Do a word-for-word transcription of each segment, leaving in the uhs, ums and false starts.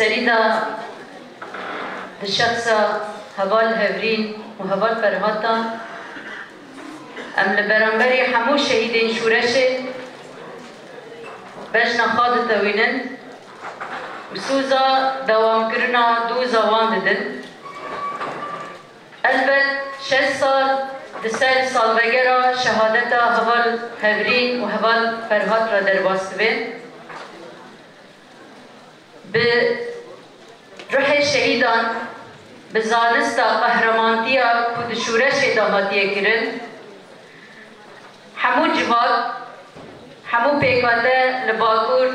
Serî de di şexsa heval Hevrîn û heval Ferhatan em li beramberî hemû şehîdên şûreşê bejna xwe ditewînin û sûza dewamkirina dûza wan didin. Elbet şeş sal di ser salvegera şehadeta heval Hevrîn û heval Ferhat re derbas dibe. Bi ruhê şehîdan, bi zanista qehremantiya ku di şûreşê de hatiye kirin, hemû civak, hemû pêkhate li Bakur,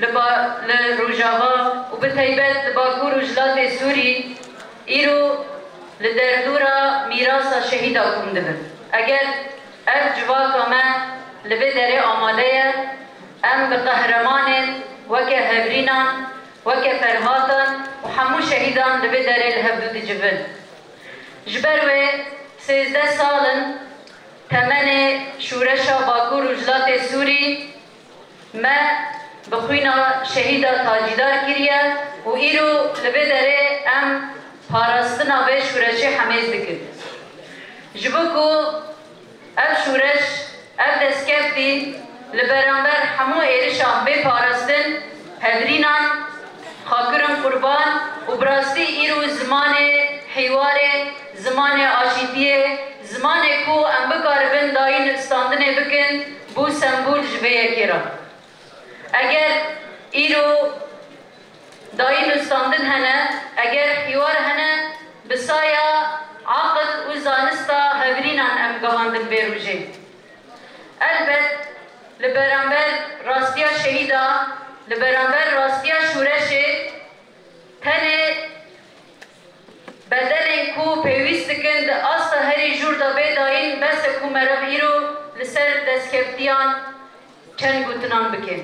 li ba-, li Rojava û bi taybet li Bakur û Jilatê Sûrî îro li derdora mîrasa şehîda kom dibin. Eger ev civaka me li vê derê amade ye, em bi qehremanên weke Hevrînan, weke Ferhatan û hemû şehîdan li vê derê li hevdû dicivin. Ji ber wê sêzdeh sal in temenê şûreşa Bakur û Jilatê Sûrî me bi xwîna şehîda tacîdar kiriye û îro li vê derê em parastina vê şûreşê hemêz dikin. Ji bo ku ev şûreş, ev destkeftî li beramber hemû êrişan bê parastin, Hevrînan xwe kirin qurban û bi rastî îro zimanê hîwarê, zimanê aşîtiyê, zimanê ku em bikaribin dayîn û standinê bikin, bû sembol ji vê yekê re. Eger îro dayîn û standin hene, eger hîwar hene, bi saya aqil û zanista Hevrînan em gihandin vê rojê. Elbet li beramber rastiya şehîda, li beramber rastiya şûreşê tenê bedelên ku pêwîst dikin di asta herî jûr de bê dayîn, bes e ku meriv îro li ser destkeftiyan çend gotinan bike.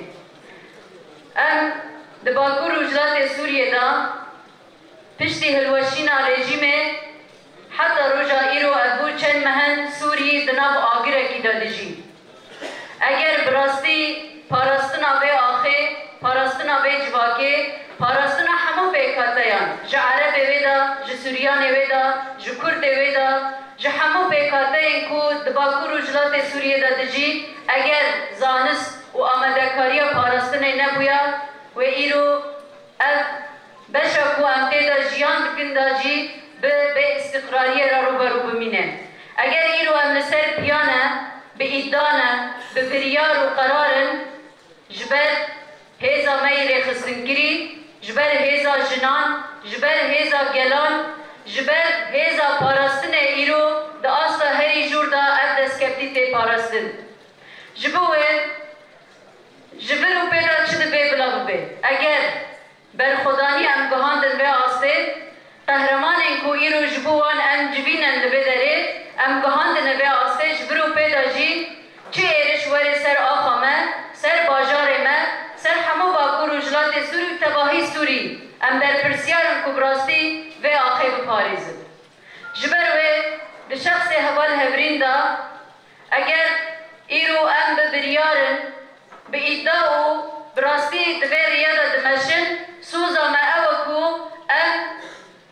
Em di Bakur Rojhilatê Sûriyê de piştî hilweşîna rejîmê heta roja îro ev bû çend meh in Sûrî di nav agirekî de dijî. Eger bi rastî parastina vê axê, parastina vê civakê, parastina hemû pêkhateyan, ji Erebê wê de, ji Suryanê wê de, ji Kurdê wê de, ji hemû pêkhateyên ku di Bakur û Rojhilatê Sûriyê de dijî, eger zanist û amadekariya parastinê nebûya, wê îro ev beşa ku em tê de jiyan dikin de jî bi bêîstiqrariyê re rû be rû bimîne. Eger îro em li ser piya ne, bi îdia ne, bi biryar û qerar in, ji ber hêza me yî rêxistinkirî, ji ber hêza jinan, ji ber hêza gelan, ji ber hêza parastinê îro di asta herî jûr de ev destkeftî tê parastin. Ji bo wê ji vir û pê de çi dibe bila bibe. Eger berxwedanî em gihandin vê astê, qehremanên ku îro ji bo wan em civîn in li vê derê, em gihandine vê astê ji vir û pê de jî çi êriş were ser axa me, ser bajarê me, ser hemû Bakur û Jilatê Sûrî û tevahî Sûrî, em berpirsiyar in ku bi rastî vê axê biparêzin. Ji ber wê di şexsê heval Hevrîn de, eger îro em bi biryar in, bi îdia û bi rastî di vê riya de dimeşin, soza me ew e ku em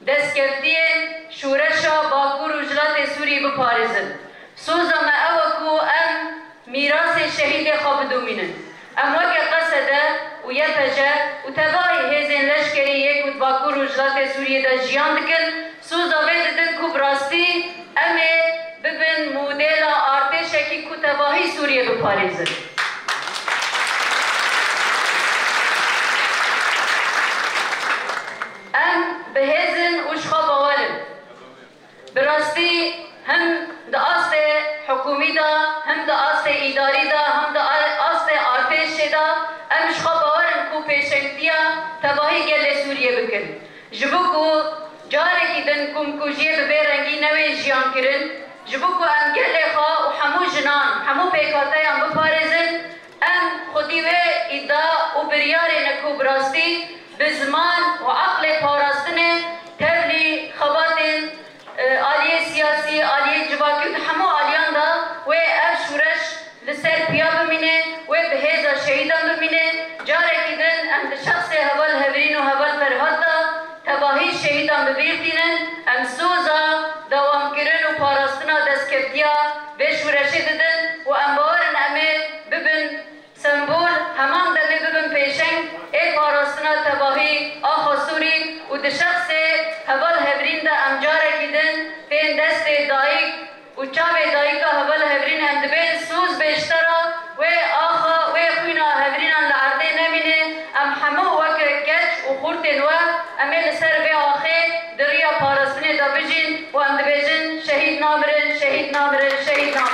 destkeftiyên şûreşa Bakur û Jilatê Sûrî biparêzin. Soza me ew e ku em mîrasê şehîdê xwe bidomînin. Em weke Qesede û Y P J û tevahî hêzên leşkerî yê ku di Bakur û Jilatê Sûriyê de jiyan dikin, soza vê didin ku bi rastî em ê bibin modela artêşekî ku tevahî Sûriyê biparêzin. Em bi hêz in û ji xwe bawer in. Bi rastî him di astê hikûmî de, him di astê îdarî de, him di a-, astê artêşê de em ji xwe bawer in ku pêşengtiya tevahî gelê Sûriyê bikin. Ji bo ku carekî din komkujiyê bi vê rengî newên jiyan kirin, ji bo ku em gelê xwe û hemû jinan, hemû pêkhateyan biparêzin, em xwedî wê îdia û biryarê ne ku bi rastî bi ziman û aqlê parastinê tevlî xebatên, e, aliyê siyasî, aliyê civakî û di hemû aliyan de wê ev şûreş li ser piya bimîne, wê bi hêza şehîdan bimîne. Carekî din em di şexsê bîr tînin, em soza dewamkirin û parastina destkeftiya vê şoreşê didin û em bawer in em ê bibin sembol, heman demê bibin pêşeng ê parastina tevahî axa Sûrî û di şexsê heval Hevrîn de em carekî din tên destê dayik û çavê dayika heval Hevrîn em dibên soz bê ji te re wê axa, wê xwîna Hevrînan li erdê nemîne. Em hemû weke keç û xurtên we em ê li ser vê axê di riya parastinê de bijîn û em dibêjin şehîd namirin, şehîd namirin, şehîd namirin.